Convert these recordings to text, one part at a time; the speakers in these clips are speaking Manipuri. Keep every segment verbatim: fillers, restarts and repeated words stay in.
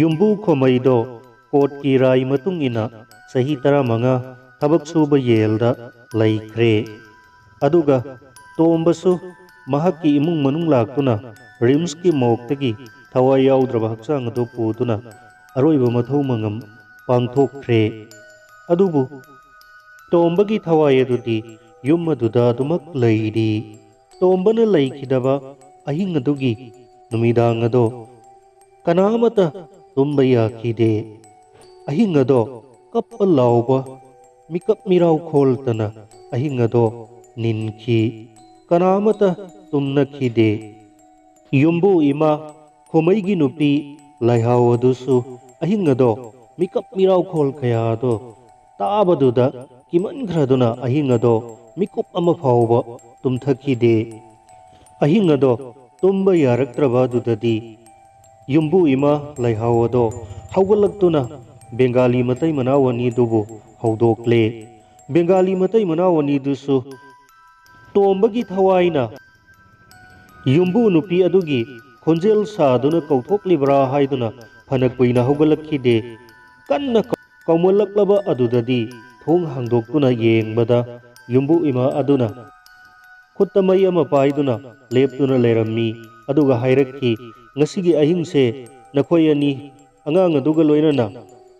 ꯌꯨꯝꯕꯨ ꯈꯣꯃꯩꯗꯣ ꯀꯣꯔꯠꯀꯤ ꯔꯥꯏ ꯃꯇꯨꯡ ꯏꯟꯅ ꯆꯍꯤ ꯇꯔꯥꯃꯉꯥ ꯊꯕꯛ ꯁꯨꯕ ꯌꯦꯜꯗ ꯂꯩꯈ꯭ꯔꯦ꯫ ꯑꯗꯨꯒ ꯇꯣꯝꯕꯁꯨ ꯃꯍꯥꯛꯀꯤ ꯏꯃꯨꯡ ꯃꯅꯨꯡ ꯂꯥꯛꯇꯨꯅ ꯔꯤꯝꯁꯀꯤ ꯃꯣꯔꯒꯇꯒꯤ ꯊꯋꯥꯏ ꯌꯥꯎꯗ꯭ꯔꯕ ꯍꯛꯆꯥꯡ ꯑꯗꯨ ꯄꯨꯗꯨꯅ ꯑꯔꯣꯏꯕ ꯃꯊꯧ ꯃꯉꯝ ꯄꯥꯡꯊꯣꯛꯈ꯭ꯔꯦ꯫ ꯑꯗꯨꯕꯨ ꯇꯣꯝꯕꯒꯤ ꯊꯋꯥꯏ ꯑꯗꯨꯗꯤ ꯌꯨꯝ ꯑꯗꯨꯗ ꯑꯗꯨꯃꯛ ꯂꯩꯔꯤ꯫ ꯇꯣꯝꯕꯅ ꯂꯩꯈꯤꯗꯕ ꯑꯍꯤꯡ ꯑꯗꯨꯒꯤ ꯅꯨꯃꯤꯗꯥꯡ ꯑꯗꯣ ꯀꯅꯥꯃꯠꯇ ꯇꯨꯝꯕ ꯌꯥꯈꯤꯗꯦ꯫ ꯑꯍꯤꯡ ꯑꯗꯣ ꯀꯞꯄ ꯂꯥꯎꯕ, ꯃꯤꯀꯞ ꯃꯤꯔꯥꯎ ꯈꯣꯜꯇꯅ ꯑꯍꯤꯡ ꯑꯗꯣ ꯅꯤꯟꯈꯤ꯫ ꯀꯅꯥꯃꯠꯇ ꯇꯨꯝꯅꯈꯤꯗꯦ꯫ ꯌꯨꯝꯕꯨ ꯏꯃꯥ ꯈꯣꯃꯩꯒꯤ ꯅꯨꯄꯤ ꯂꯩꯍꯥꯎ ꯑꯗꯨꯁꯨ ꯑꯍꯤꯡ ꯑꯗꯣ ꯃꯤꯀꯞ ꯃꯤꯔꯥꯎ ꯈꯣꯜ ꯀꯌꯥ ꯑꯗꯣ ꯇꯥꯕꯗꯨꯗ ꯀꯤꯃꯟꯈ꯭ꯔꯗꯨꯅ ꯑꯍꯤꯡ ꯑꯗꯣ ꯃꯤꯀꯨꯞ ꯑꯃ ꯐꯥꯎꯕ ꯇꯨꯝꯊꯈꯤꯗꯦ꯫ ꯑꯍꯤꯡ ꯑꯗꯣ ꯇꯨꯝꯕ ꯌꯥꯔꯛꯇ꯭ꯔꯕ ꯑꯗꯨꯗꯗꯤ ꯌꯨꯝꯕꯨ ꯏꯃꯥ ꯂꯩꯍꯥꯎ ꯑꯗꯣ ꯍꯧꯒꯠꯂꯛꯇꯨꯅ ꯕꯦꯡꯒꯥꯂꯤ ꯃꯇꯩ ꯃꯅꯥꯎ ꯑꯅꯤꯗꯨꯕꯨ ꯍꯧꯗꯣꯛꯂꯦ꯫ ꯕꯦꯡꯒꯥꯂꯤ ꯃꯇꯩ ꯃꯅꯥꯎ ꯑꯅꯤꯗꯨꯁꯨ ꯇꯣꯝꯕꯒꯤ ꯊꯋꯥꯏꯅ ꯌꯨꯝꯕꯨ ꯅꯨꯄꯤ ꯑꯗꯨꯒꯤ ꯈꯣꯟꯖꯦꯜ ꯁꯥꯗꯨꯅ ꯀꯧꯊꯣꯛꯂꯤꯕ꯭ꯔꯥ ꯍꯥꯏꯗꯨꯅ ꯐꯅ ꯀꯨꯏꯅ ꯍꯧꯒꯠꯂꯛꯈꯤꯗꯦ꯫ ꯀꯟꯅ ꯀꯧ-, ꯀꯧꯃꯜꯂꯛꯂꯕ ꯑꯗꯨꯗꯗꯤ ꯊꯣꯡ ꯍꯥꯡꯗꯣꯛꯇꯨꯅ ꯌꯦꯡꯕꯗ ꯌꯨꯝꯕꯨ ꯏꯃꯥ ꯑꯗꯨꯅ ꯈꯨꯠꯇ ꯃꯩ ꯑꯃ ꯄꯥꯏꯗꯨꯅ ꯂꯦꯞꯇꯨꯅ ꯂꯩꯔꯝꯃꯤ꯫ ꯑꯗꯨꯒ ꯍꯥꯏꯔꯛꯈꯤ, "ꯉꯁꯤꯒꯤ ꯑꯍꯤꯡꯁꯦ ꯅꯈꯣꯏ ꯑꯅꯤ ꯑꯉꯥꯡ ꯑꯗꯨꯒ ꯂꯣꯏꯅꯅ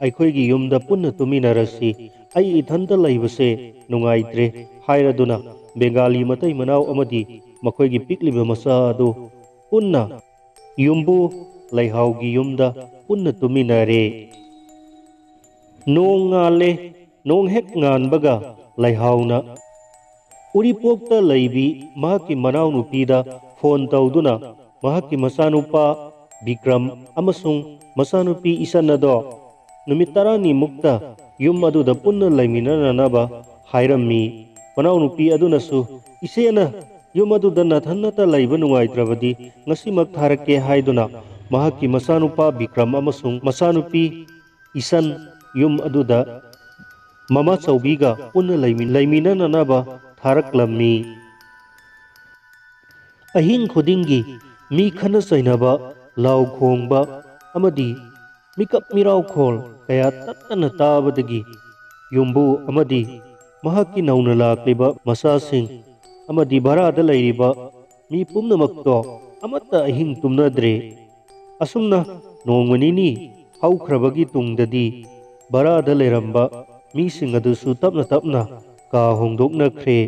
ꯑꯩꯈꯣꯏꯒꯤ ꯌꯨꯝꯗ ꯄꯨꯟꯅ ꯇꯨꯝꯃꯤꯟꯅꯔꯁꯤ꯫ ꯑꯩ ꯏꯊꯟꯇ ꯂꯩꯕꯁꯦ ꯅꯨꯡꯉꯥꯏꯇ꯭ꯔꯦ" ꯍꯥꯏꯔꯗꯨꯅ ꯕꯦꯡꯒꯥꯂꯤ ꯃꯇꯩ ꯃꯅꯥꯎ ꯑꯃꯗꯤ ꯃꯈꯣꯏꯒꯤ ꯄꯤꯛꯂꯤꯕ ꯃꯆꯥ ꯑꯗꯨ ꯄꯨꯟꯅ ꯌꯨꯝꯕꯨ ꯂꯩꯍꯥꯎꯒꯤ ꯌꯨꯝꯗ ꯄꯨꯟꯅ ꯇꯨꯝꯃꯤꯟꯅꯔꯦ꯫ ꯅꯣꯡ ꯉꯥꯜꯂꯦ꯫ ꯅꯣꯡ ꯍꯦꯛ ꯉꯥꯟꯕꯒ ꯂꯩꯍꯥꯎꯅ ꯎꯔꯤꯄꯣꯛꯇ ꯂꯩꯕꯤ ꯃꯍꯥꯛꯀꯤ ꯃꯅꯥꯎꯅꯨꯄꯤꯗ ꯐꯣꯟ ꯇꯧꯗꯨꯅ ꯃꯍꯥꯛꯀꯤ ꯃꯆꯥꯅꯨꯄꯥ ꯕꯤꯀ꯭ꯔꯝ ꯑꯃꯁꯨꯡ ꯃꯆꯥꯅꯨꯄꯤ ꯏꯁꯟ ꯑꯗꯣ ꯅꯨꯃꯤꯠ ꯇꯔꯥꯅꯤꯃꯨꯛꯇ ꯌꯨꯝ ꯑꯗꯨꯗ ꯄꯨꯟꯅ ꯂꯩꯃꯤꯟꯅꯅꯅꯕ ꯍꯥꯏꯔꯝꯃꯤ꯫ ꯃꯅꯥꯎꯅꯨꯄꯤ ꯑꯗꯨꯅꯁꯨ, "ꯏꯆꯦꯅ ꯌꯨꯝ ꯑꯗꯨꯗ ꯅꯊꯟꯅꯇ ꯂꯩꯕ ꯅꯨꯡꯉꯥꯏꯇ꯭ꯔꯕꯗꯤ ꯉꯁꯤꯃꯛ ꯊꯥꯔꯛꯀꯦ" ꯍꯥꯏꯗꯨꯅ ꯃꯍꯥꯛꯀꯤ ꯃꯆꯥꯅꯨꯄꯥ ꯕꯤꯀ꯭ꯔꯝ ꯑꯃꯁꯨꯡ ꯃꯆꯥꯅꯨꯄꯤ ꯏꯁꯟ ꯌꯨꯝ ꯑꯗꯨꯗ ꯃꯃꯥ ꯆꯧꯕꯤꯒ ꯄꯨꯟꯅ ꯂꯩꯃꯤ-, ꯂꯩꯃꯤꯟꯅꯅꯅꯕ ꯊꯥꯔꯛꯂꯝꯃꯤ꯫ ꯑꯍꯤꯡ ꯈꯨꯗꯤꯡꯒꯤ ꯃꯤ ꯈꯠꯅ ꯆꯩꯅꯕ, ꯂꯥꯎ ꯈꯣꯡꯕ ꯑꯃꯗꯤ ꯃꯤꯀꯞ ꯃꯤꯔꯥꯎꯈꯣꯜ ꯀꯌꯥ ꯇꯠꯇꯅ ꯇꯥꯕꯗꯒꯤ ꯌꯨꯝꯕꯨ ꯑꯃꯗꯤ ꯃꯍꯥꯛꯀꯤ ꯅꯧꯅ ꯂꯥꯛꯂꯤꯕ ꯃꯆꯥꯁꯤꯡ ꯑꯃꯗꯤ ꯚꯔꯥꯗ ꯂꯩꯔꯤꯕ ꯃꯤ ꯄꯨꯝꯅꯃꯛꯇꯣ ꯑꯃꯠꯇ ꯑꯍꯤꯡ ꯇꯨꯝꯅꯗ꯭ꯔꯦ꯫ ꯑꯁꯨꯝꯅ ꯅꯣꯡꯃ ꯅꯤꯅꯤ ꯍꯧꯈ꯭ꯔꯕꯒꯤ ꯇꯨꯡꯗꯗꯤ ꯚꯔꯥꯗ ꯂꯩꯔꯝꯕ ꯃꯤꯁꯤꯡ ꯑꯗꯨꯁꯨ ꯇꯞꯅ ꯇꯞꯅ ꯀꯥ ꯍꯣꯡꯗꯣꯛꯅꯈ꯭ꯔꯦ꯫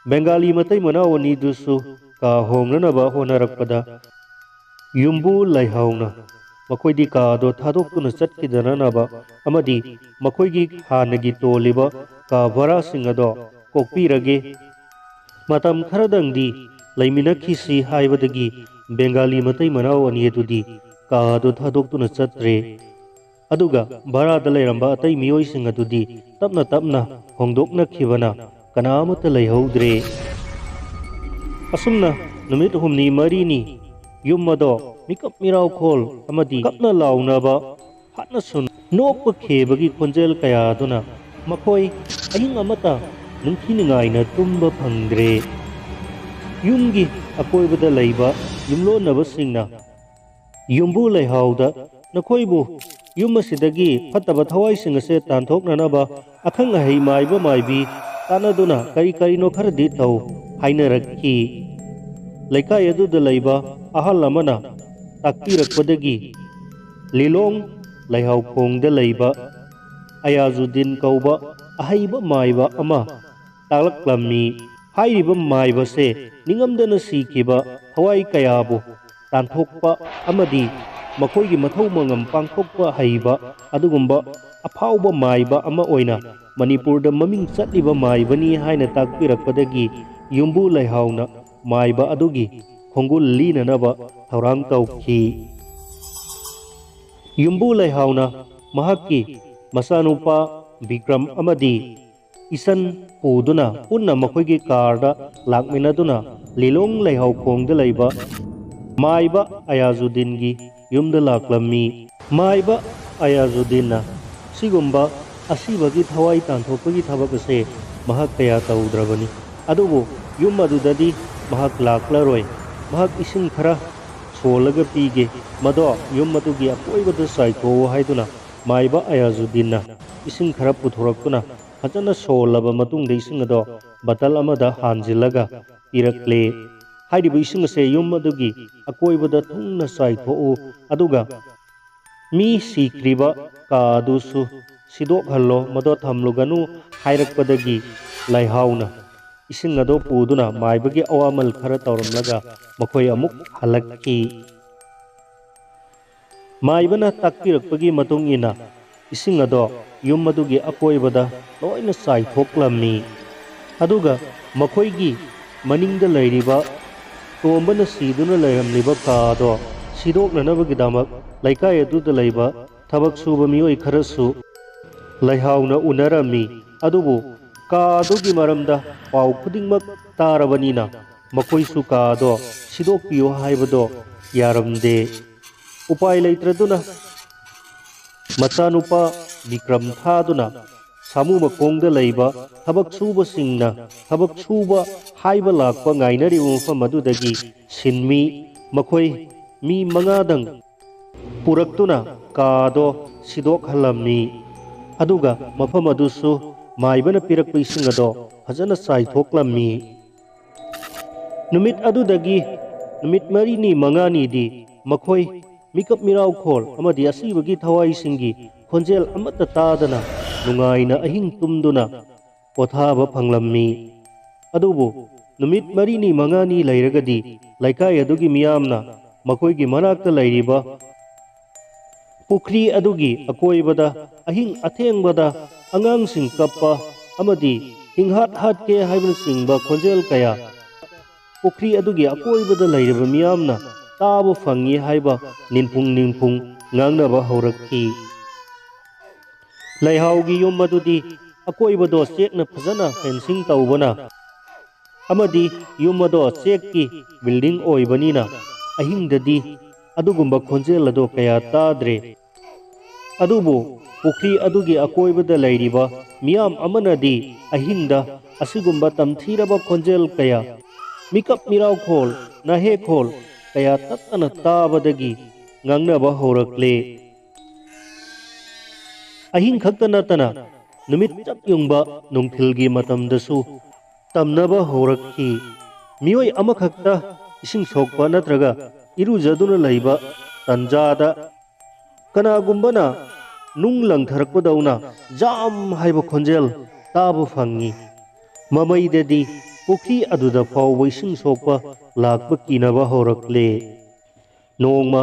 ꯕꯦꯡꯒꯥꯂꯤ ꯃꯇꯩ ꯃꯅꯥꯎ ꯑꯅꯤꯗꯨꯁꯨ ꯀꯥ ꯍꯣꯡꯅꯅꯕ ꯍꯣꯠꯅꯔꯛꯄꯗ ꯌꯨꯝꯕꯨ ꯂꯩꯍꯥꯎꯅ ꯃꯈꯣꯏꯗꯤ ꯀꯥ ꯑꯗꯣ ꯊꯥꯗꯣꯛꯇꯨꯅ ꯆꯠꯈꯤꯗꯅꯅꯕ ꯑꯃꯗꯤ ꯃꯈꯣꯏꯒꯤ ꯍꯥꯟꯅꯒꯤ ꯇꯣꯜꯂꯤꯕ ꯀꯥ ꯚꯔꯥꯁꯤꯡ ꯑꯗꯣ ꯀꯣꯛꯄꯤꯔꯒꯦ, ꯃꯇꯝ ꯈꯔꯗꯪꯗꯤ ꯂꯩꯃꯤꯟꯅꯈꯤꯁꯤ ꯍꯥꯏꯕꯗꯒꯤ ꯕꯦꯡꯒꯥꯂꯤ ꯃꯇꯩ ꯃꯅꯥꯎ ꯑꯅꯤ ꯑꯗꯨꯗꯤ ꯀꯥ ꯑꯗꯨ ꯊꯥꯗꯣꯛꯇꯨꯅ ꯆꯠꯇ꯭ꯔꯦ꯫ ꯑꯗꯨꯒ ꯚꯔꯥꯗ ꯂꯩꯔꯝꯕ ꯑꯇꯩ ꯃꯤꯑꯣꯏꯁꯤꯡ ꯑꯗꯨꯗꯤ ꯇꯞꯅ ꯇꯞꯅ ꯍꯣꯡꯗꯣꯛꯅꯈꯤꯕꯅ ꯀꯅꯥ ꯑꯃꯠꯇ ꯂꯩꯍꯧꯗ꯭ꯔꯦ꯫ ꯑꯁꯨꯝꯅ ꯅꯨꯃꯤꯠ ꯍꯨꯝꯅꯤ ꯃꯔꯤꯅꯤ ꯌꯨꯝ ꯑꯗꯣ ꯃꯤꯀꯞ ꯃꯤꯔꯥꯎꯈꯣꯜ ꯑꯃꯗꯤ ꯀꯞꯅ ꯂꯥꯎꯅꯕ, ꯍꯥꯠꯅ ꯁꯨꯅ ꯅꯣꯛꯄ ꯈꯦꯕꯒꯤ ꯈꯣꯟꯖꯦꯜ ꯀꯌꯥ ꯑꯗꯨꯅ ꯃꯈꯣꯏ ꯑꯍꯤꯡ ꯑꯃꯠꯇ ꯅꯤꯡꯊꯤ ꯅꯨꯡꯉꯥꯏꯅ ꯇꯨꯝꯕ ꯐꯪꯗ꯭ꯔꯦ꯫ ꯌꯨꯝꯒꯤ ꯑꯀꯣꯏꯕꯗ ꯂꯩꯕ ꯌꯨꯝꯂꯣꯟꯅꯕꯁꯤꯡꯅ ꯌꯨꯝꯕꯨ ꯂꯩꯍꯥꯎꯗ ꯅꯈꯣꯏꯕꯨ ꯌꯨꯝ ꯑꯁꯤꯗꯒꯤ ꯐꯠꯇꯕ ꯊꯋꯥꯏꯁꯤꯡ ꯑꯁꯦ ꯇꯥꯟꯊꯣꯛꯅꯅꯕ ꯑꯈꯪ ꯑꯍꯩ ꯃꯥꯏꯕ ꯃꯥꯏꯕꯤ ꯇꯥꯟꯅꯗꯨꯅ ꯀꯔꯤ ꯀꯔꯤꯅꯣ ꯈꯔꯗꯤ ꯇꯧ ꯍꯥꯏꯅꯔꯛꯈꯤ꯫ ꯂꯩꯀꯥꯏ ꯑꯗꯨꯗ ꯂꯩꯕ ꯑꯍꯜ ꯑꯃꯅ ꯇꯥꯛꯄꯤꯔꯛꯄꯗꯒꯤ ꯂꯤꯂꯣꯡ ꯂꯩꯍꯥꯎꯈꯣꯡꯗ ꯂꯩꯕ ꯑꯌꯥꯖꯨꯗꯤꯟ ꯀꯧꯕ ꯑꯍꯩꯕ ꯃꯥꯏꯕ ꯑꯃ ꯇꯥꯛꯂꯛꯂꯝꯃꯤ꯫ ꯍꯥꯏꯔꯤꯕ ꯃꯥꯏꯕꯁꯦ ꯅꯤꯡꯉꯝꯗꯅ ꯁꯤꯈꯤꯕ ꯊꯋꯥꯏ ꯀꯌꯥꯕꯨ ꯇꯥꯟꯊꯣꯛꯄ ꯑꯃꯗꯤ ꯃꯈꯣꯏꯒꯤ ꯃꯊꯧ ꯃꯉꯝ ꯄꯥꯡꯊꯣꯛꯄ ꯍꯩꯕ ꯑꯗꯨꯒꯨꯝꯕ ꯑꯐꯥꯎꯕ ꯃꯥꯏꯕ ꯑꯃ ꯑꯣꯏꯅ ꯃꯅꯤꯄꯨꯔꯗ ꯃꯃꯤꯡ ꯆꯠꯂꯤꯕ ꯃꯥꯏꯕꯅꯤ ꯍꯥꯏꯅ ꯇꯥꯛꯄꯤꯔꯛꯄꯗꯒꯤ ꯌꯨꯝꯕꯨ ꯂꯩꯍꯥꯎꯅ ꯃꯥꯏꯕ ꯑꯗꯨꯒꯤ ꯈꯣꯡꯒꯨꯜ ꯂꯤꯅꯅꯕ ꯊꯧꯔꯥꯡ ꯇꯧꯈꯤ꯫ ꯌꯨꯝꯕꯨ ꯂꯩꯍꯥꯎꯅ ꯃꯍꯥꯛꯀꯤ ꯃꯆꯥꯅꯨꯄꯥ ꯕꯤꯀ꯭ꯔꯝ ꯑꯃꯗꯤ ꯏꯆꯟ ꯄꯨꯗꯨꯅ ꯄꯨꯟꯅ ꯃꯈꯣꯏꯒꯤ ꯀꯥꯔꯗ ꯂꯥꯛꯃꯤꯟꯅꯗꯨꯅ ꯂꯤꯂꯣꯡ ꯂꯩꯍꯥꯎꯈꯣꯡꯗ ꯂꯩꯕ ꯃꯥꯏꯕ ꯑꯌꯥꯖꯨꯗꯤꯟꯒꯤ ꯌꯨꯝꯗ ꯂꯥꯛꯂꯝꯃꯤ꯫ ꯃꯥꯏꯕ ꯑꯌꯥꯖꯨꯗꯤꯟꯅ ꯁꯤꯒꯨꯝꯕ ꯑꯁꯤꯕꯒꯤ ꯊꯋꯥꯏ ꯇꯥꯟꯊꯣꯛꯄꯒꯤ ꯊꯕꯛ ꯑꯁꯦ ꯃꯍꯥꯛ ꯀꯌꯥ ꯇꯧꯗ꯭ꯔꯕꯅꯤ꯫ ꯑꯗꯨꯕꯨ ꯌꯨꯝ ꯑꯗꯨꯗꯗꯤ ꯃꯍꯥꯛ ꯂꯥꯛꯂꯔꯣꯏ꯫ ꯃꯍꯥꯛ ꯏꯁꯤꯡ ꯈꯔ ꯁꯣꯜꯂꯒ ꯄꯤꯒꯦ, ꯃꯗꯣ ꯌꯨꯝ ꯑꯗꯨꯒꯤ ꯑꯀꯣꯏꯕꯗ ꯆꯥꯏꯊꯣꯛꯎ" ꯍꯥꯏꯗꯨꯅ ꯃꯥꯏꯕ ꯑꯌꯥꯖꯨꯗꯤꯟꯅ ꯏꯁꯤꯡ ꯈꯔ ꯄꯨꯊꯣꯔꯛꯇꯨꯅ ꯐꯖꯅ ꯁꯣꯜꯂꯕ ꯃꯇꯨꯡꯗ ꯏꯁꯤꯡ ꯑꯗꯣ ꯕꯇꯜ ꯑꯃꯗ ꯍꯥꯟꯖꯤꯜꯂꯒ ꯄꯤꯔꯛꯂꯦ꯫ ꯍꯥꯏꯔꯤꯕ ꯏꯁꯤꯡ ꯑꯁꯦ ꯌꯨꯝ ꯑꯗꯨꯒꯤ ꯑꯀꯣꯏꯕꯗ ꯊꯨꯡꯅ ꯆꯥꯏꯊꯣꯛꯎ, ꯑꯗꯨꯒ ꯃꯤ ꯁꯤꯈ꯭ꯔꯤꯕ ꯀꯥ ꯑꯗꯨꯁꯨ ꯁꯤꯗꯣꯛꯍꯜꯂꯣ, ꯃꯗꯣ ꯊꯝꯂꯨꯒꯅꯨ ꯍꯥꯏꯔꯛꯄꯗꯒꯤ ꯂꯩꯍꯥꯎꯅ ꯏꯁꯤꯡ ꯑꯗꯣ ꯄꯨꯗꯨꯅ ꯃꯥꯏꯕꯒꯤ ꯑꯋꯥꯃꯜ ꯈꯔ ꯇꯧꯔꯝꯂꯒ ꯃꯈꯣꯏ ꯑꯃꯨꯛ ꯍꯜꯂꯛꯈꯤ꯫ ꯃꯥꯏꯕꯅ ꯇꯥꯛꯄꯤꯔꯛꯄꯒꯤ ꯃꯇꯨꯡ ꯏꯟꯅ ꯏꯁꯤꯡ ꯑꯗꯣ ꯌꯨꯝ ꯑꯗꯨꯒꯤ ꯑꯀꯣꯏꯕꯗ ꯂꯣꯏꯅ ꯆꯥꯏꯊꯣꯛꯂꯝꯃꯤ꯫ ꯑꯗꯨꯒ ꯃꯈꯣꯏꯒꯤ ꯃꯅꯤꯡꯗ ꯂꯩꯔꯤꯕ ꯇꯣꯝꯕꯅ ꯁꯤꯗꯨꯅ ꯂꯩꯔꯝꯂꯤꯕ ꯀꯥ ꯑꯗꯣ ꯁꯤꯗꯣꯛꯅꯅꯕꯒꯤꯗꯃꯛ ꯂꯩꯀꯥꯏ ꯑꯗꯨꯗ ꯂꯩꯕ ꯊꯕꯛ ꯁꯨꯕ ꯃꯤꯑꯣꯏ ꯈꯔꯁꯨ ꯂꯩꯍꯥꯎꯅ ꯎꯅꯔꯝꯃꯤ꯫ ꯑꯗꯨꯕꯨ ꯀꯥ ꯑꯗꯨꯒꯤ ꯃꯔꯝꯗ ꯄꯥꯎ ꯈꯨꯗꯤꯡꯃꯛ ꯇꯥꯔꯕꯅꯤꯅ ꯃꯈꯣꯏꯁꯨ ꯀꯥ ꯑꯗꯣ ꯁꯤꯗꯣꯛꯄꯤꯌꯨ ꯍꯥꯏꯕꯗꯣ ꯌꯥꯔꯝꯗꯦ꯫ ꯎꯄꯥꯏ ꯂꯩꯇ꯭ꯔꯗꯨꯅ ꯃꯆꯥꯅꯨꯄꯥ ꯕꯤꯀ꯭ꯔꯝ ꯊꯥꯗꯨꯅ ꯁꯥꯃꯨ ꯃꯈꯣꯡꯗ ꯂꯩꯕ ꯊꯕꯛ ꯁꯨꯕꯁꯤꯡꯅ ꯊꯕꯛ ꯁꯨꯕ ꯍꯥꯏꯕ ꯂꯥꯛꯄ ꯉꯥꯏꯅꯔꯤꯕ ꯃꯐꯝ ꯑꯗꯨꯗꯒꯤ ꯁꯤꯟꯃꯤ ꯃꯈꯣꯏ ꯃꯤ ꯃꯉꯥꯗꯪ ꯄꯨꯔꯛꯇꯨꯅ ꯀꯥꯗꯣ ꯁꯤꯗꯣꯛꯍꯜꯂꯝꯃꯤ꯫ ꯑꯗꯨꯒ ꯃꯐꯝ ꯑꯗꯨꯁꯨ ꯃꯥꯏꯕꯅ ꯄꯤꯔꯛꯄ ꯏꯁꯤꯡ ꯑꯗꯣ ꯐꯖꯅ ꯆꯥꯏꯊꯣꯛꯂꯝꯃꯤ꯫ ꯅꯨꯃꯤꯠ ꯑꯗꯨꯗꯒꯤ ꯅꯨꯃꯤꯠ ꯃꯔꯤꯅꯤ ꯃꯉꯥꯅꯤꯗꯤ ꯃꯈꯣꯏ ꯃꯤꯀꯞ ꯃꯤꯔꯥꯎꯈꯣꯜ ꯑꯃꯗꯤ ꯑꯁꯤꯕꯒꯤ ꯊꯋꯥꯏꯁꯤꯡꯒꯤ ꯈꯣꯟꯖꯦꯜ ꯑꯃꯠꯇ ꯇꯥꯗꯅ ꯅꯨꯡꯉꯥꯏꯅ ꯑꯍꯤꯡ ꯇꯨꯝꯗꯨꯅ ꯄꯣꯊꯥꯕ ꯐꯪꯂꯝꯃꯤ꯫ ꯑꯗꯨꯕꯨ ꯅꯨꯃꯤꯠ ꯃꯔꯤꯅꯤ ꯃꯉꯥꯅꯤ ꯂꯩꯔꯒꯗꯤ ꯂꯩꯀꯥꯏ ꯑꯗꯨꯒꯤ ꯃꯤꯌꯥꯝꯅ ꯃꯈꯣꯏꯒꯤ ꯃꯅꯥꯛꯇ ꯂꯩꯔꯤꯕ ꯄꯨꯈ꯭ꯔꯤ ꯑꯗꯨꯒꯤ ꯑꯀꯣꯏꯕꯗ ꯑꯍꯤꯡ ꯑꯊꯦꯡꯕꯗ ꯑꯉꯥꯡꯁꯤꯡ ꯀꯞꯄ ꯑꯃꯗꯤ ꯍꯤꯡꯍꯥꯠ ꯍꯥꯠꯀꯦ ꯍꯥꯏꯕꯅꯆꯤꯡꯕ ꯈꯣꯟꯖꯦꯜ ꯀꯌꯥ ꯄꯨꯈ꯭ꯔꯤ ꯑꯗꯨꯒꯤ ꯑꯀꯣꯏꯕꯗ ꯂꯩꯔꯤꯕ ꯃꯤꯌꯥꯝꯅ ꯇꯥꯕ ꯐꯪꯏ ꯍꯥꯏꯕ ꯅꯤꯟꯐꯨꯡ ꯅꯤꯟꯐꯨꯡ ꯉꯥꯡꯅꯕ ꯍꯧꯔꯛꯈꯤ꯫ ꯂꯩꯍꯥꯎꯒꯤ ꯌꯨꯝ ꯑꯗꯨꯗꯤ ꯑꯀꯣꯏꯕꯗꯣ ꯆꯦꯛꯅ ꯐꯖꯅ ꯐꯦꯟꯁꯤꯡ ꯇꯧꯕꯅ ꯑꯃꯗꯤ ꯌꯨꯝ ꯑꯗꯣ ꯆꯦꯛꯀꯤ ꯕꯤꯜꯗꯤꯡ ꯑꯣꯏꯕꯅꯤꯅ ꯑꯍꯤꯡꯗꯗꯤ ꯑꯗꯨꯒꯨꯝꯕ ꯈꯣꯟꯖꯦꯜ ꯑꯗꯣ ꯀꯌꯥ ꯇꯥꯗ꯭ꯔꯦ꯫ ꯑꯗꯨꯕꯨ ꯄꯨꯈ꯭ꯔꯤ ꯑꯗꯨꯒꯤ ꯑꯀꯣꯏꯕꯗ ꯂꯩꯔꯤꯕ ꯃꯤꯌꯥꯝ ꯑꯃꯅꯗꯤ ꯑꯍꯤꯡꯗ ꯑꯁꯤꯒꯨꯝꯕ ꯇꯝꯊꯤꯔꯕ ꯈꯣꯟꯖꯦꯜ ꯀꯌꯥ, ꯃꯤꯀꯞ ꯃꯤꯔꯥꯎꯈꯣꯜ, ꯅꯥꯍꯦꯛꯈꯣꯜ, ꯀꯌꯥ ꯇꯠꯇꯅ ꯇꯥꯕꯗꯒꯤ ꯉꯥꯡꯅꯕ ꯍꯧꯔꯛꯂꯦ꯫ ꯑꯍꯤꯡ ꯈꯛꯇ ꯅꯠꯇꯅ ꯅꯨꯃꯤꯠ ꯆꯞ ꯌꯨꯡꯕ ꯅꯨꯡꯊꯤꯜꯒꯤ ꯃꯇꯝꯗꯁꯨ ꯇꯝꯅꯕ ꯍꯧꯔꯛꯈꯤ꯫ ꯃꯤꯑꯣꯏ ꯑꯃꯈꯛꯇ ꯏꯁꯤꯡ ꯁꯣꯛꯄ ꯅꯠꯇ꯭ꯔꯒ ꯏꯔꯨꯖꯗꯨꯅ ꯂꯩꯕ ꯇꯟꯖꯥꯗ ꯀꯅꯥꯒꯨꯝꯕꯅ ꯅꯨꯡ ꯂꯪꯊꯔꯛꯄꯗꯧꯅ ꯖꯥꯝ ꯍꯥꯏꯕ ꯈꯣꯟꯖꯦꯜ ꯇꯥꯕ ꯐꯪꯉꯤ꯫ ꯃꯃꯩꯗꯗꯤ ꯄꯨꯈ꯭ꯔꯤ ꯑꯗꯨꯗ ꯐꯥꯎꯕ ꯏꯁꯤꯡ ꯁꯣꯛꯄ ꯂꯥꯛꯄ ꯀꯤꯅꯕ ꯍꯧꯔꯛꯂꯦ꯫ ꯅꯣꯡꯃ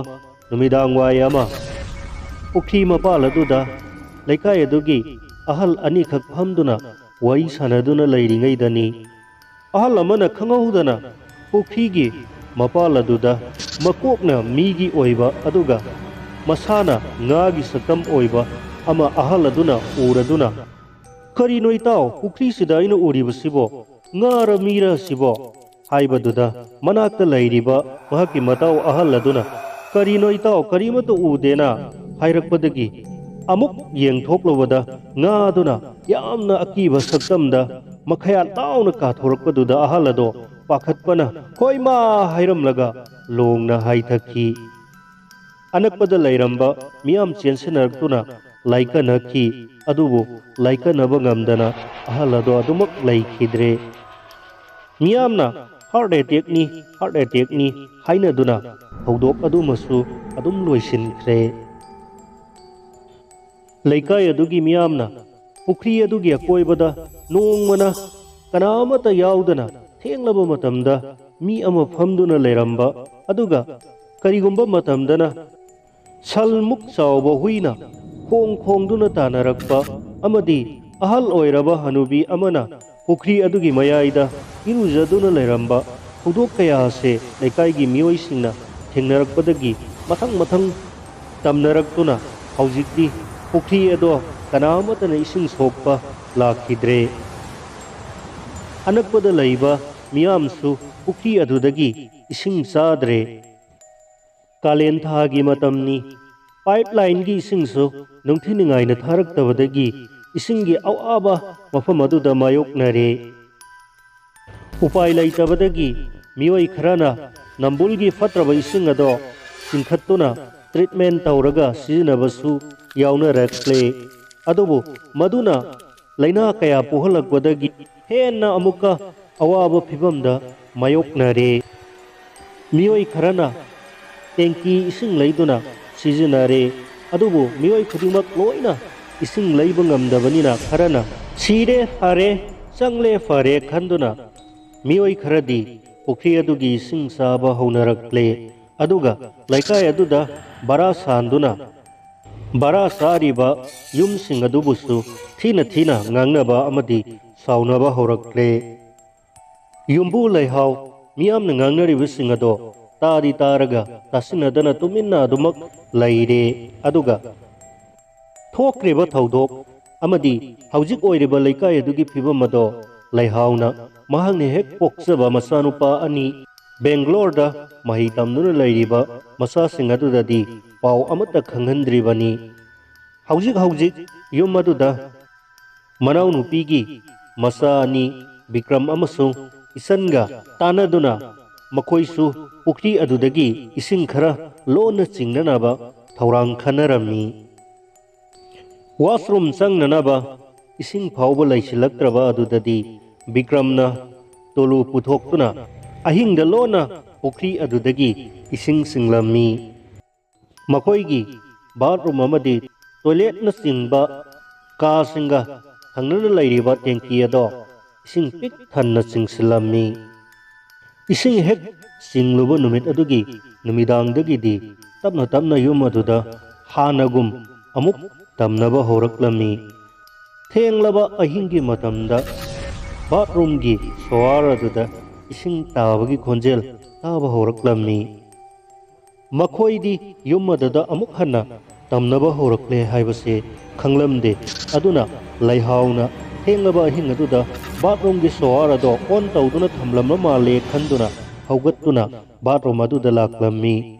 ꯅꯨꯃꯤꯗꯥꯡ ꯋꯥꯏ ꯑꯃ ꯄꯨꯈ꯭ꯔꯤ ꯃꯄꯥꯜ ꯑꯗꯨꯗ ꯂꯩꯀꯥꯏ ꯑꯗꯨꯒꯤ ꯑꯍꯜ ꯑꯅꯤꯈꯛ ꯐꯝꯗꯨꯅ ꯋꯥꯔꯤ ꯁꯥꯟꯅꯗꯨꯅ ꯂꯩꯔꯤꯉꯩꯗꯅꯤ, ꯑꯍꯜ ꯑꯃꯅ ꯈꯪꯍꯧꯗꯅ ꯄꯨꯈ꯭ꯔꯤꯒꯤ ꯃꯄꯥꯜ ꯑꯗꯨꯗ ꯃꯀꯣꯛꯅ ꯃꯤꯒꯤ ꯑꯣꯏꯕ ꯑꯗꯨꯒ ꯃꯁꯥꯅ ꯉꯥꯒꯤ ꯁꯛꯇꯝ ꯑꯣꯏꯕ ꯑꯃ ꯑꯍꯜ ꯑꯗꯨꯅ ꯎꯔꯗꯨꯅ, "ꯀꯔꯤꯅꯣ ꯏꯇꯥꯎ, ꯄꯨꯈ꯭ꯔꯤꯁꯤꯗ ꯑꯩꯅ ꯎꯔꯤꯕꯁꯤꯕꯣ? ꯉꯥꯔ ꯃꯤꯔ ꯁꯤꯕꯣ?" ꯍꯥꯏꯕꯗꯨꯗ ꯃꯅꯥꯛꯇ ꯂꯩꯔꯤꯕ ꯃꯍꯥꯛꯀꯤ ꯃꯇꯥꯎ ꯑꯍꯜ ꯑꯗꯨꯅ, "ꯀꯔꯤꯅꯣ ꯏꯇꯥꯎ, ꯀꯔꯤꯃꯠꯇ ꯎꯗꯦꯅ?" ꯍꯥꯏꯔꯛꯄꯗꯒꯤ ꯑꯃꯨꯛ ꯌꯦꯡꯊꯣꯛꯂꯨꯕꯗ ꯉꯥꯗꯨꯅ ꯌꯥꯝꯅ ꯑꯀꯤꯕ ꯁꯛꯇꯝꯗ ꯃꯈꯌꯥꯠ ꯂꯥꯎꯅ ꯀꯥꯊꯣꯔꯛꯄꯗꯨꯗ ꯑꯍꯜ ꯑꯗꯣ ꯄꯥꯈꯠꯄꯅ "ꯍꯣꯏꯃꯥ" ꯍꯥꯏꯔꯝꯂꯒ ꯂꯣꯡꯅ ꯍꯥꯏꯊꯈꯤ꯫ ꯑꯅꯛꯄꯗ ꯂꯩꯔꯝꯕ ꯃꯤꯌꯥꯝ ꯆꯦꯟꯁꯤꯟꯅꯔꯛꯇꯨꯅ ꯂꯥꯏꯀꯠꯅꯈꯤ꯫ ꯑꯗꯨꯕꯨ ꯂꯥꯏꯀꯠꯅꯕ ꯉꯝꯗꯅ ꯑꯍꯜ ꯑꯗꯣ ꯑꯗꯨꯃꯛ ꯂꯩꯈꯤꯗ꯭ꯔꯦ꯫ ꯃꯤꯌꯥꯝꯅ "ꯍꯥꯔꯠ ꯑꯦꯇꯦꯛꯅꯤ, ꯍꯥꯔꯠ ꯑꯦꯇꯦꯛꯅꯤ" ꯍꯥꯏꯅꯗꯨꯅ ꯊꯧꯗꯣꯛ ꯑꯗꯨꯃꯁꯨ ꯑꯗꯨꯝ ꯂꯣꯏꯁꯤꯟꯈ꯭ꯔꯦ꯫ ꯂꯩꯀꯥꯏ ꯑꯗꯨꯒꯤ ꯃꯤꯌꯥꯝꯅ ꯄꯨꯈ꯭ꯔꯤ ꯑꯗꯨꯒꯤ ꯑꯀꯣꯏꯕꯗ ꯅꯣꯡꯃꯅ ꯀꯅꯥ ꯑꯃꯠꯇ ꯌꯥꯎꯗꯅ ꯊꯦꯡꯂꯕ ꯃꯇꯝꯗ ꯃꯤ ꯑꯃ ꯐꯝꯗꯨꯅ ꯂꯩꯔꯝꯕ, ꯑꯗꯨꯒ ꯀꯔꯤꯒꯨꯝꯕ ꯃꯇꯝꯗꯅ ꯁꯜꯃꯨꯛ ꯆꯥꯎꯕ ꯍꯨꯏꯅ ꯈꯣꯡ ꯈꯣꯡꯗꯨꯅ ꯇꯥꯟꯅꯔꯛꯄ, ꯑꯃꯗꯤ ꯑꯍꯜ ꯑꯣꯏꯔꯕ ꯍꯅꯨꯕꯤ ꯑꯃꯅ ꯄꯨꯈ꯭ꯔꯤ ꯑꯗꯨꯒꯤ ꯃꯌꯥꯏꯗ ꯏꯔꯨꯖꯗꯨꯅ ꯂꯩꯔꯝꯕ ꯊꯧꯗꯣꯛ ꯀꯌꯥ ꯑꯁꯦ ꯂꯩꯀꯥꯏꯒꯤ ꯃꯤꯑꯣꯏꯁꯤꯡꯅ ꯊꯦꯡꯅꯔꯛꯄꯗꯒꯤ ꯃꯊꯪ ꯃꯊꯪ ꯇꯝꯅꯔꯛꯇꯨꯅ ꯍꯧꯖꯤꯛꯇꯤ ꯄꯨꯈ꯭ꯔꯤ ꯑꯗꯣ ꯀꯅꯥ ꯑꯃꯠꯇꯅ ꯏꯁꯤꯡ ꯁꯣꯛꯄ ꯂꯥꯛꯈꯤꯗ꯭ꯔꯦ꯫ ꯑꯅꯛꯄꯗ ꯂꯩꯕ ꯃꯤꯌꯥꯝꯁꯨ ꯄꯨꯈ꯭ꯔꯤ ꯑꯗꯨꯗꯒꯤ ꯏꯁꯤꯡ ꯆꯥꯗ꯭ꯔꯦ꯫ ꯀꯥꯂꯦꯟ ꯊꯥꯒꯤ ꯃꯇꯝꯅꯤ꯫ ꯄꯥꯏꯞ ꯂꯥꯏꯟꯒꯤ ꯏꯁꯤꯡꯁꯨ ꯅꯨꯡꯊꯤꯅꯤꯡꯉꯥꯏꯅ ꯊꯥꯔꯛꯇꯕꯗꯒꯤ ꯏꯁꯤꯡꯒꯤ ꯑꯋꯥꯕ ꯃꯐꯝ ꯑꯗꯨꯗ ꯃꯥꯌꯣꯛꯅꯔꯦ꯫ ꯎꯄꯥꯏ ꯂꯩꯇꯕꯗꯒꯤ ꯃꯤꯑꯣꯏ ꯈꯔꯅ ꯅꯝꯕꯨꯜꯒꯤ ꯐꯠꯇ꯭ꯔꯕ ꯏꯁꯤꯡ ꯑꯗꯣ ꯆꯤꯡꯈꯠꯇꯨꯅ ꯇ꯭ꯔꯤꯠꯃꯦꯟ ꯇꯧꯔꯒ ꯁꯤꯖꯤꯟꯅꯕꯁꯨ ꯌꯥꯎꯅꯔꯛꯂꯦ꯫ ꯑꯗꯨꯕꯨ ꯃꯗꯨꯅ ꯂꯥꯏꯅꯥ ꯀꯌꯥ ꯄꯣꯛꯍꯜꯂꯛꯄꯗꯒꯤ ꯍꯦꯟꯅ ꯑꯃꯨꯛꯀ ꯑꯋꯥꯕ ꯐꯤꯕꯝꯗ ꯃꯥꯌꯣꯛꯅꯔꯦ꯫ ꯃꯤꯑꯣꯏ ꯈꯔꯅ ꯇꯦꯡꯀꯤ ꯏꯁꯤꯡ ꯂꯩꯗꯨꯅ ꯁꯤꯖꯤꯟꯅꯔꯦ꯫ ꯑꯗꯨꯕꯨ ꯃꯤꯑꯣꯏ ꯈꯨꯗꯤꯡꯃꯛ ꯂꯣꯏꯅ ꯏꯁꯤꯡ ꯂꯩꯕ ꯉꯝꯗꯕꯅꯤꯅ ꯈꯔꯅ "ꯁꯤꯔꯦ ꯐꯔꯦ, ꯆꯪꯂꯦ ꯐꯔꯦ" ꯈꯟꯗꯨꯅ ꯃꯤꯑꯣꯏ ꯈꯔꯗꯤ ꯄꯨꯈ꯭ꯔꯤ ꯑꯗꯨꯒꯤ ꯏꯁꯤꯡ ꯆꯥꯕ ꯍꯧꯅꯔꯛꯂꯦ꯫ ꯑꯗꯨꯒ ꯂꯩꯀꯥꯏ ꯑꯗꯨꯗ ꯚꯔꯥ ꯁꯥꯟꯗꯨꯅ ꯚꯔꯥ ꯆꯥꯔꯤꯕ ꯌꯨꯝꯁꯤꯡ ꯑꯗꯨꯕꯨꯁꯨ ꯊꯤꯅ ꯊꯤꯅ ꯉꯥꯡꯅꯕ ꯑꯃꯗꯤ ꯁꯥꯎꯅꯕ ꯍꯧꯔꯛꯂꯦ꯫ ꯌꯨꯝꯕꯨ ꯂꯩꯍꯥꯎ ꯃꯤꯌꯥꯝꯅ ꯉꯥꯡꯅꯔꯤꯕꯁꯤꯡ ꯑꯗꯣ ꯇꯥꯗꯤ ꯇꯥꯔꯒ ꯇꯥꯁꯤꯟꯅꯗꯅ ꯇꯨꯃꯤꯟꯅ ꯑꯗꯨꯃꯛ ꯂꯩꯔꯦ꯫ ꯑꯗꯨꯒ ꯊꯣꯛꯈ꯭ꯔꯤꯕ ꯊꯧꯗꯣꯛ ꯑꯃꯗꯤ ꯍꯧꯖꯤꯛ ꯑꯣꯏꯔꯤꯕ ꯂꯩꯀꯥꯏ ꯑꯗꯨꯒꯤ ꯐꯤꯕꯝ ꯑꯗꯣ ꯂꯩꯍꯥꯎꯅ ꯃꯍꯥꯛꯅ ꯍꯦꯛ ꯄꯣꯛꯆꯕ ꯃꯆꯥꯅꯨꯄꯥ ꯑꯅꯤ ꯕꯦꯡꯒ꯭ꯂꯣꯔꯗ ꯃꯍꯩ ꯇꯝꯗꯨꯅ ꯂꯩꯔꯤꯕ ꯃꯆꯥꯁꯤꯡ ꯑꯗꯨꯗꯗꯤ ꯄꯥꯎ ꯑꯃꯠꯇ ꯈꯪꯍꯟꯗ꯭ꯔꯤꯕꯅꯤ꯫ ꯍꯧꯖꯤꯛ ꯍꯧꯖꯤꯛ ꯌꯨꯝ ꯑꯗꯨꯗ ꯃꯅꯥꯎꯅꯨꯄꯤꯒꯤ ꯃꯆꯥ ꯑꯅꯤ ꯕꯤꯀ꯭ꯔꯝ ꯑꯃꯁꯨꯡ ꯏꯆꯟꯒ ꯇꯥꯟꯅꯗꯨꯅ ꯃꯈꯣꯏꯁꯨ ꯄꯨꯈ꯭ꯔꯤ ꯑꯗꯨꯗꯒꯤ ꯏꯁꯤꯡ ꯈꯔ ꯂꯣꯟꯅ ꯆꯤꯡꯅꯅꯕ ꯊꯧꯔꯥꯡ ꯈꯟꯅꯔꯝꯃꯤ꯫ ꯋꯥꯁꯔꯨꯝ ꯆꯪꯅꯅꯕ ꯏꯁꯤꯡ ꯐꯥꯎꯕ ꯂꯩꯁꯤꯜꯂꯛꯇ꯭ꯔꯕ ꯑꯗꯨꯗꯗꯤ ꯕꯤꯀ꯭ꯔꯝꯅ ꯇꯣꯂꯨ ꯄꯨꯊꯣꯛꯇꯨꯅ ꯑꯍꯤꯡꯗ ꯂꯣꯟꯅ ꯄꯨꯈ꯭ꯔꯤ ꯑꯗꯨꯗꯒꯤ ꯏꯁꯤꯡ ꯆꯤꯡꯂꯝꯃꯤ꯫ ꯃꯈꯣꯏꯒꯤ ꯕꯥꯠꯔꯨꯝ ꯑꯃꯗꯤ ꯇꯣꯏꯂꯦꯠꯅꯆꯤꯡꯕ ꯀꯥꯁꯤꯡꯒ ꯊꯪꯅꯅ ꯂꯩꯔꯤꯕ ꯇꯦꯡꯀꯤ ꯑꯗꯣ ꯏꯁꯤꯡ ꯄꯤꯛ ꯊꯟꯅ ꯆꯤꯡꯁꯤꯜꯂꯝꯃꯤ꯫ ꯏꯁꯤꯡ ꯍꯦꯛ ꯆꯤꯡꯂꯨꯕ ꯅꯨꯃꯤꯠ ꯑꯗꯨꯒꯤ ꯅꯨꯃꯤꯗꯥꯡꯗꯒꯤꯗꯤ ꯇꯞꯅ ꯇꯞꯅ ꯌꯨꯝ ꯑꯗꯨꯗ ꯍꯥꯟꯅꯒꯨꯝ ꯑꯃꯨꯛ ꯇꯝꯅꯕ ꯍꯧꯔꯛꯂꯝꯃꯤ꯫ ꯊꯦꯡꯂꯕ ꯑꯍꯤꯡꯒꯤ ꯃꯇꯝꯗ ꯕꯥꯠꯔꯨꯝꯒꯤ ꯁꯣꯋꯥꯔ ꯑꯗꯨꯗ ꯏꯁꯤꯡ ꯇꯥꯕꯒꯤ ꯈꯣꯟꯖꯦꯜ ꯇꯥꯕ ꯍꯧꯔꯛꯂꯝꯃꯤ꯫ ꯃꯈꯣꯏꯗꯤ ꯌꯨꯝ ꯑꯗꯨꯗ ꯑꯃꯨꯛ ꯍꯟꯅ ꯇꯝꯅꯕ ꯍꯧꯔꯛꯂꯦ ꯍꯥꯏꯕꯁꯦ ꯈꯪꯂꯝꯗꯦ꯫ ꯑꯗꯨꯅ ꯂꯩꯍꯥꯎꯅ ꯊꯦꯡꯂꯕ ꯑꯍꯤꯡ ꯑꯗꯨꯗ ꯕꯥꯠꯔꯨꯝꯒꯤ ꯁꯣꯋꯥꯔ ꯑꯗꯣ ꯑꯣꯟ ꯇꯧꯗꯨꯅ ꯊꯝꯂꯝꯕ ꯃꯥꯜꯂꯦ ꯈꯟꯗꯨꯅ ꯍꯧꯒꯠꯇꯨꯅ ꯕꯥꯠꯔꯨꯝ ꯑꯗꯨꯗ ꯂꯥꯛꯂꯝꯃꯤ꯫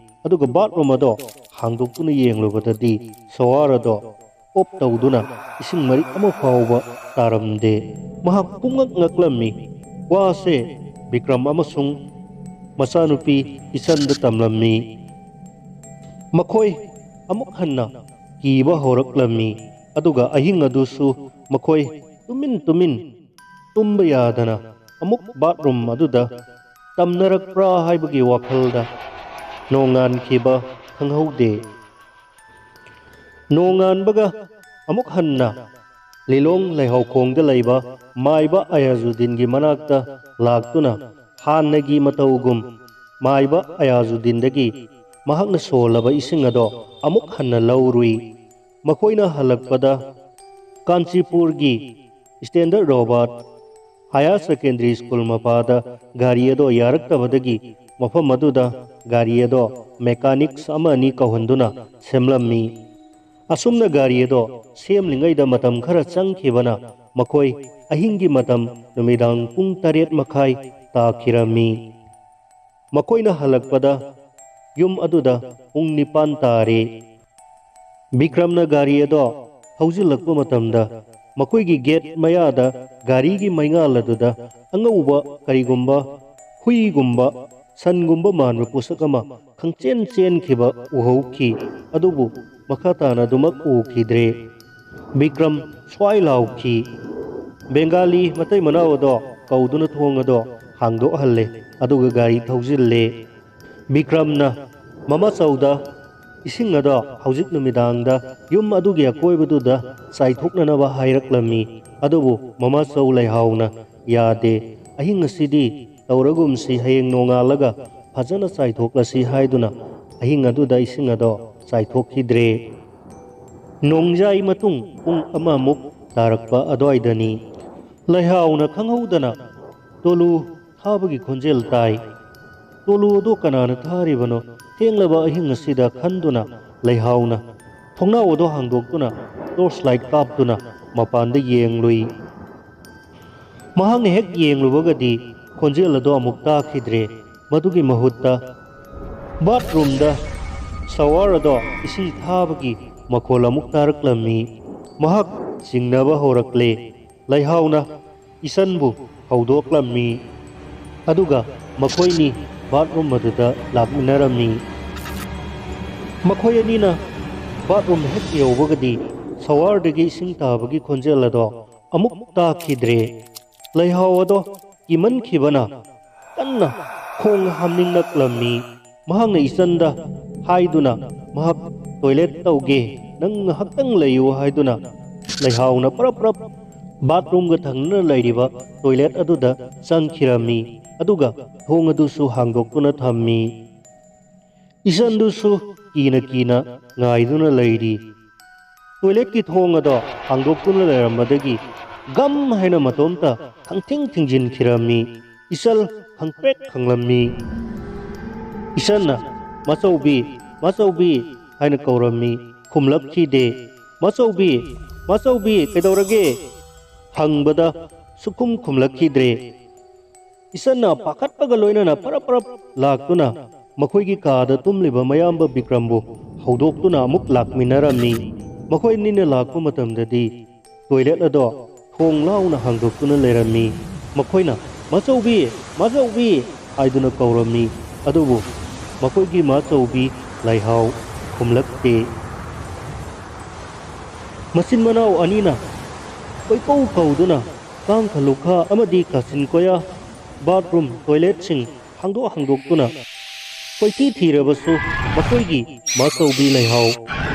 ꯑꯗꯨꯒ ꯕꯥꯠꯔꯨꯝ ꯑꯗꯣ ꯍꯥꯡꯗꯣꯛꯇꯨꯅ ꯌꯦꯡꯂꯨꯕꯗꯗꯤ ꯁꯣꯋꯥꯔ ꯑꯗꯣ ꯑꯣꯞ ꯇꯧꯗꯨꯅ ꯏꯁꯤꯡ ꯃꯔꯤꯛ ꯑꯃ ꯐꯥꯎꯕ ꯇꯥꯔꯝꯗꯦ꯫ ꯃꯍꯥꯛ ꯄꯨꯡꯉꯛ ꯉꯛꯂꯝꯃꯤ꯫ ꯋꯥꯁꯦ ꯕꯤꯀ꯭ꯔꯝ ꯑꯃꯁꯨꯡ ꯃꯆꯥꯅꯨꯄꯤ ꯏꯆꯟꯗ ꯇꯝꯂꯝꯃꯤ꯫ ꯃꯈꯣꯏ ꯑꯃꯨꯛ ꯍꯟꯅ ꯀꯤꯕ ꯍꯧꯔꯛꯂꯝꯃꯤ, ꯑꯗꯨꯒ ꯑꯍꯤꯡ ꯑꯗꯨꯁꯨ ꯃꯈꯣꯏ ꯇꯨꯃꯤꯟ ꯇꯨꯃꯤꯟ ꯇꯨꯝꯕ ꯌꯥꯗꯅ ꯑꯃꯨꯛ ꯕꯥꯠꯔꯨꯝ ꯑꯗꯨꯗ ꯇꯝꯅꯔꯛꯄ꯭ꯔꯥ ꯍꯥꯏꯕꯒꯤ ꯋꯥꯈꯜꯗ ꯅꯣꯡꯉꯥꯟꯈꯤꯕ ꯈꯪꯍꯧꯗꯦ꯫ ꯅꯣꯡꯉꯥꯟꯕꯒ ꯑꯃꯨꯛ ꯍꯟꯅ ꯂꯤꯂꯣꯡ ꯂꯩꯍꯥꯎꯈꯣꯡꯗ ꯂꯩꯕ ꯃꯥꯏꯕ ꯑꯌꯥꯖꯨꯗꯤꯟꯒꯤ ꯃꯅꯥꯛꯇ ꯂꯥꯛꯇꯨꯅ ꯍꯥꯟꯅꯒꯤ ꯃꯇꯧꯒꯨꯝ ꯃꯥꯏꯕ ꯑꯌꯥꯖꯨꯗꯤꯟꯗꯒꯤ ꯃꯍꯥꯛꯅ ꯁꯣꯜꯂꯕ ꯏꯁꯤꯡ ꯑꯗꯣ ꯑꯃꯨꯛ ꯍꯟꯅ ꯂꯧꯔꯨꯏ꯫ ꯃꯈꯣꯏꯅ ꯍꯜꯂꯛꯄꯗ ꯀꯥꯟꯆꯤꯄꯨꯔꯒꯤ Standard Robert Higher Secondary School ꯃꯄꯥꯗ ꯒꯥꯔꯤ ꯑꯗꯣ ꯌꯥꯔꯛꯇꯕꯗꯒꯤ ꯃꯐꯝ ꯑꯗꯨꯗ ꯒꯥꯔꯤ ꯑꯗꯣ ꯃꯦꯀꯥꯅꯤꯛꯁ ꯑꯃ ꯑꯅꯤ ꯀꯧꯍꯟꯗꯨꯅ ꯁꯦꯝꯂꯝꯃꯤ꯫ ꯑꯁꯨꯝꯅ ꯒꯥꯔꯤ ꯑꯗꯣ ꯁꯦꯝꯂꯤꯉꯩꯗ ꯃꯇꯝ ꯈꯔ ꯆꯪꯈꯤꯕꯅ ꯃꯈꯣꯏ ꯑꯍꯤꯡꯒꯤ ꯃꯇꯝ ꯅꯨꯃꯤꯗꯥꯡ ꯄꯨꯡ ꯇꯔꯦꯠ ꯃꯈꯥꯏ ꯇꯥꯈꯤꯔꯝꯃꯤ꯫ ꯃꯈꯣꯏꯅ ꯍꯜꯂꯛꯄꯗ ꯌꯨꯝ ꯑꯗꯨꯗ ꯄꯨꯡ ꯅꯤꯄꯥꯟ ꯇꯥꯔꯦ꯫ ꯕꯤꯀ꯭ꯔꯝꯅ ꯒꯥꯔꯤ ꯑꯗꯣ ꯊꯧꯖꯤꯜꯂꯛꯄ ꯃꯇꯝꯗ ꯃꯈꯣꯏꯒꯤ ꯒꯦꯠ ꯃꯌꯥꯗ ꯒꯥꯔꯤꯒꯤ ꯃꯩꯉꯥꯜ ꯑꯗꯨꯗ ꯑꯉꯧꯕ ꯀꯔꯤꯒꯨꯝꯕ ꯍꯨꯏꯒꯨꯝꯕ ꯁꯟꯒꯨꯝꯕ ꯃꯥꯟꯕ ꯄꯣꯠꯁꯛ ꯑꯃ ꯈꯪꯆꯦꯟ ꯆꯦꯟꯈꯤꯕ ꯎꯍꯧꯈꯤ꯫ ꯑꯗꯨꯕꯨ ꯃꯈꯥ ꯇꯥꯅ ꯑꯗꯨꯃꯛ ꯎꯈꯤꯗ꯭ꯔꯦ꯫ ꯕꯤꯀ꯭ꯔꯝ ꯁ꯭ꯋꯥꯏ ꯂꯥꯎꯈꯤ꯫ ꯕꯦꯡꯒꯥꯂꯤ ꯃꯇꯩ ꯃꯅꯥꯎ ꯑꯗꯣ ꯀꯧꯗꯨꯅ ꯊꯣꯡ ꯑꯗꯣ ꯍꯥꯡꯗꯣꯛꯍꯜꯂꯦ, ꯑꯗꯨꯒ ꯒꯥꯔꯤ ꯊꯧꯖꯤꯜꯂꯦ꯫ ꯕꯤꯀ꯭ꯔꯝꯅ ꯃꯃꯥꯆꯧꯗ ꯏꯁꯤꯡ ꯑꯗꯣ ꯍꯧꯖꯤꯛ ꯅꯨꯃꯤꯗꯥꯡꯗ ꯌꯨꯝ ꯑꯗꯨꯒꯤ ꯑꯀꯣꯏꯕꯗꯨꯗ ꯆꯥꯏꯊꯣꯛꯅꯅꯕ ꯍꯥꯏꯔꯛꯂꯝꯃꯤ꯫ ꯑꯗꯨꯕꯨ ꯃꯃꯥꯆꯧ ꯂꯩꯍꯥꯎꯅ ꯌꯥꯗꯦ, ꯑꯍꯤꯡ ꯑꯁꯤꯗꯤ ꯇꯧꯔꯒꯨꯝꯁꯤ, ꯍꯌꯦꯡ ꯅꯣꯡꯉꯥꯜꯂꯒ ꯐꯖꯅ ꯆꯥꯏꯊꯣꯛꯂꯁꯤ ꯍꯥꯏꯗꯨꯅ ꯑꯍꯤꯡ ꯑꯗꯨꯗ ꯏꯁꯤꯡ ꯑꯗꯣ ꯆꯥꯏꯊꯣꯛꯈꯤꯗ꯭ꯔꯦ꯫ ꯅꯣꯡꯖꯥꯏ ꯃꯇꯨꯡ ꯄꯨꯡ ꯑꯃꯃꯨꯛ ꯇꯥꯔꯛꯄ ꯑꯗꯨꯋꯥꯏꯗꯅꯤ꯫ ꯂꯩꯍꯥꯎꯅ ꯈꯪꯍꯧꯗꯅ ꯇꯣꯂꯨ ꯊꯥꯕꯒꯤ ꯈꯣꯟꯖꯦꯜ ꯇꯥꯏ꯫ ꯇꯣꯂꯨ ꯑꯗꯨ ꯀꯅꯥꯅ ꯊꯥꯔꯤꯕꯅꯣ? ꯊꯦꯡꯂꯕ ꯑꯍꯤꯡ ꯑꯁꯤꯗ ꯈꯟꯗꯨꯅ ꯂꯩꯍꯥꯎꯅ ꯊꯣꯡꯅꯥꯎ ꯑꯗꯨ ꯍꯥꯡꯗꯣꯛꯇꯨꯅ ꯇꯣꯔꯆ ꯂꯥꯏꯠ ꯀꯥꯞꯇꯨꯅ ꯃꯄꯥꯟꯗ ꯌꯦꯡꯂꯨꯏ꯫ ꯃꯍꯥꯛꯅ ꯍꯦꯛ ꯌꯦꯡꯂꯨꯕꯒꯗꯤ ꯈꯣꯟꯖꯦꯜ ꯑꯗꯨ ꯑꯃꯨꯛ ꯇꯥꯈꯤꯗ꯭ꯔꯦ꯫ ꯃꯗꯨꯒꯤ ꯃꯍꯨꯠꯇ ꯕꯥꯠꯔꯨꯝꯗ ꯁꯋꯥꯔ ꯑꯗꯣ ꯏꯁꯤꯡ ꯊꯥꯕꯒꯤ ꯃꯈꯣꯜ ꯑꯃꯨꯛ ꯇꯥꯔꯛꯂꯝꯃꯤ꯫ ꯃꯍꯥꯛ ꯆꯤꯡꯅꯕ ꯍꯧꯔꯛꯂꯦ꯫ ꯂꯩꯍꯥꯎꯅ ꯏꯆꯟꯕꯨ ꯍꯧꯗꯣꯛꯂꯝꯃꯤ꯫ ꯑꯗꯨꯒ ꯃꯈꯣꯏꯅꯤ ꯕꯥꯠꯔꯨꯝ ꯑꯗꯨꯗ ꯂꯥꯛꯃꯤꯟꯅꯔꯝꯃꯤ꯫ ꯃꯈꯣꯏ ꯑꯅꯤꯅ ꯕꯥꯠꯔꯨꯝ ꯍꯦꯛ ꯌꯧꯕꯒꯗꯤ ꯁꯋꯥꯔꯗꯒꯤ ꯏꯁꯤꯡ ꯇꯥꯕꯒꯤ ꯈꯣꯟꯖꯦꯜ ꯑꯗꯣ ꯑꯃꯨꯛ ꯇꯥꯈꯤꯗ꯭ꯔꯦ꯫ ꯂꯩꯍꯥꯎ ꯑꯗꯣ ꯀꯤꯃꯟꯈꯤꯕꯅ ꯀꯟꯅ ꯈꯣꯡ ꯍꯥꯝꯅꯤꯡꯂꯛꯂꯝꯃꯤ꯫ ꯃꯍꯥꯛꯅ ꯏꯆꯟꯗ ꯍꯥꯏꯗꯨꯅ ꯃꯍꯥꯛ ꯇꯣꯏꯂꯦꯠ ꯇꯧꯒꯦ, ꯅꯪ ꯉꯥꯏꯍꯥꯛꯇꯪ ꯂꯩꯌꯨ ꯍꯥꯏꯗꯨꯅ ꯂꯩꯍꯥꯎꯅ ꯄꯔꯞ ꯄꯔꯞ ꯕꯥꯠꯔꯨꯝꯒ ꯊꯪꯅꯅ ꯂꯩꯔꯤꯕ ꯇꯣꯏꯂꯦꯠ ꯑꯗꯨꯗ ꯆꯪꯈꯤꯔꯝꯃꯤ꯫ ꯑꯗꯨꯒ ꯊꯣꯡ ꯑꯗꯨꯁꯨ ꯍꯥꯡꯗꯣꯛꯇꯨꯅ ꯊꯝꯃꯤ꯫ ꯏꯆꯟꯗꯨꯁꯨ ꯀꯤꯅ ꯀꯤꯅ ꯉꯥꯏꯗꯨꯅ ꯂꯩꯔꯤ꯫ ꯇꯣꯏꯂꯦꯠꯀꯤ ꯊꯣꯡ ꯑꯗꯣ ꯍꯥꯡꯗꯣꯛꯇꯨꯅ ꯂꯩꯔꯝꯕꯗꯒꯤ ꯒꯝ ꯍꯥꯏꯅ ꯃꯇꯣꯝꯇ ꯈꯪꯊꯤꯡ ꯊꯤꯡꯖꯤꯟꯈꯤꯔꯝꯃꯤ꯫ ꯏꯆꯜ ꯈꯪꯄ꯭ꯔꯦꯛ ꯈꯪꯂꯝꯃꯤ꯫ ꯏꯆꯟꯅ "ꯃꯥꯆꯧꯕꯤ, ꯃꯥꯆꯧꯕꯤ" ꯍꯥꯏꯅ ꯀꯧꯔꯝꯃꯤ꯫ ꯈꯨꯝꯂꯛꯈꯤꯗꯦ꯫ "ꯃꯥꯆꯧꯕꯤ, ꯃꯥꯆꯧꯕꯤ, ꯀꯩꯗꯧꯔꯒꯦ?" ꯍꯪꯕꯗ ꯁꯨꯈꯨꯝ ꯈꯨꯝꯂꯛꯈꯤꯗ꯭ꯔꯦ꯫ ꯏꯆꯟꯅ ꯄꯥꯈꯠꯄꯒ ꯂꯣꯏꯅꯅ ꯄꯔꯞ ꯄꯔꯞ ꯂꯥꯛꯇꯨꯅ ꯃꯈꯣꯏꯒꯤ ꯀꯥꯗ ꯇꯨꯝꯂꯤꯕ ꯃꯌꯥꯝꯕ ꯕꯤꯀ꯭ꯔꯝꯕꯨ ꯍꯧꯗꯣꯛꯇꯨꯅ ꯑꯃꯨꯛ ꯂꯥꯛꯃꯤꯟꯅꯔꯝꯃꯤ꯫ ꯃꯈꯣꯏ ꯑꯅꯤꯅ ꯂꯥꯛꯄ ꯃꯇꯝꯗꯗꯤ ꯇꯣꯏꯂꯦꯠ ꯑꯗꯣ ꯊꯣꯡ ꯂꯥꯎꯅ ꯍꯥꯡꯗꯣꯛꯇꯨꯅ ꯂꯩꯔꯝꯃꯤ꯫ ꯃꯈꯣꯏꯅ "ꯃꯥꯆꯧꯕꯤ, ꯃꯥꯆꯧꯕꯤ" ꯍꯥꯏꯗꯨꯅ ꯀꯧꯔꯝꯃꯤ꯫ ꯑꯗꯨꯕꯨ ꯃꯈꯣꯏꯒꯤ ꯃꯥꯆꯧꯕꯤ ꯂꯩꯍꯥꯎ ꯈꯨꯝꯂꯛꯇꯦ꯫ ꯃꯆꯤꯟ ꯃꯅꯥꯎ ꯑꯅꯤꯅ ꯀꯣꯏꯀꯧ ꯀꯧꯗꯨꯅ ꯀꯥꯡꯈ ꯂꯨꯈꯥ ꯑꯃꯗꯤ ꯀꯥꯆꯤꯟ ꯀꯣꯌꯥ, ꯕꯥꯠꯔꯨꯝ, ꯇꯣꯏꯂꯦꯠꯁꯤꯡ ꯍꯥꯡꯗꯣꯛ ꯍꯥꯡꯗꯣꯛꯇꯨꯅ ꯀꯣꯏꯊꯤ ꯊꯤꯔꯕꯁꯨ ꯃꯈꯣꯏꯒꯤ ꯃꯥꯆꯧꯕꯤ ꯂꯩꯍꯥꯎ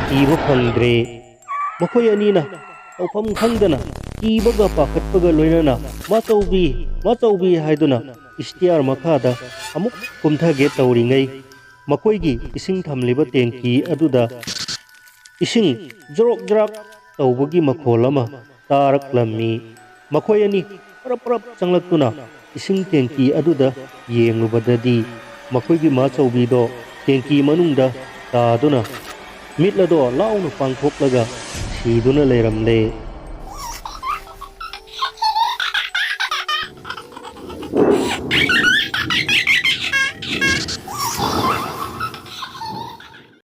ꯊꯤꯕ ꯐꯪꯗ꯭ꯔꯦ꯫ ꯃꯈꯣꯏ ꯑꯅꯤꯅ ꯇꯧꯐꯝ ꯈꯪꯗꯅ ꯀꯤꯕꯒ ꯄꯥꯈꯠꯄꯒ ꯂꯣꯏꯅꯅ "ꯃꯥꯆꯧꯕꯤ, ꯃꯥꯆꯧꯕꯤ" ꯍꯥꯏꯗꯨꯅ ꯏꯁꯇꯤꯌꯥꯔ ꯃꯈꯥꯗ ꯑꯃꯨꯛ ꯀꯨꯝꯊꯒꯦ ꯇꯧꯔꯤꯉꯩ, ꯃꯈꯣꯏꯒꯤ ꯏꯁꯤꯡ ꯊꯝꯂꯤꯕ ꯇꯦꯡꯀꯤ ꯑꯗꯨꯗ ꯏꯁꯤꯡ ꯖ꯭ꯔꯣꯛ ꯖ꯭ꯔꯥꯛ ꯇꯧꯕꯒꯤ ꯃꯈꯣꯜ ꯑꯃ ꯇꯥꯔꯛꯂꯝꯃꯤ꯫ ꯃꯈꯣꯏ ꯑꯅꯤ ꯄꯔꯞ ꯄꯔꯞ ꯆꯪꯂꯛꯇꯨꯅ ꯏꯁꯤꯡ ꯇꯦꯡꯀꯤ ꯑꯗꯨꯗ ꯌꯦꯡꯂꯨꯕꯗꯗꯤ ꯃꯈꯣꯏꯒꯤ ꯃꯥꯆꯧꯕꯤꯗꯣ ꯇꯦꯡꯀꯤ ꯃꯅꯨꯡꯗ ꯇꯥꯗꯨꯅ ꯃꯤꯠ ꯑꯗꯣ ꯂꯥꯎꯅ ꯄꯥꯡꯊꯣꯛꯂꯒ ꯁꯤꯗꯨꯅ ꯂꯩꯔꯝꯂꯦ꯫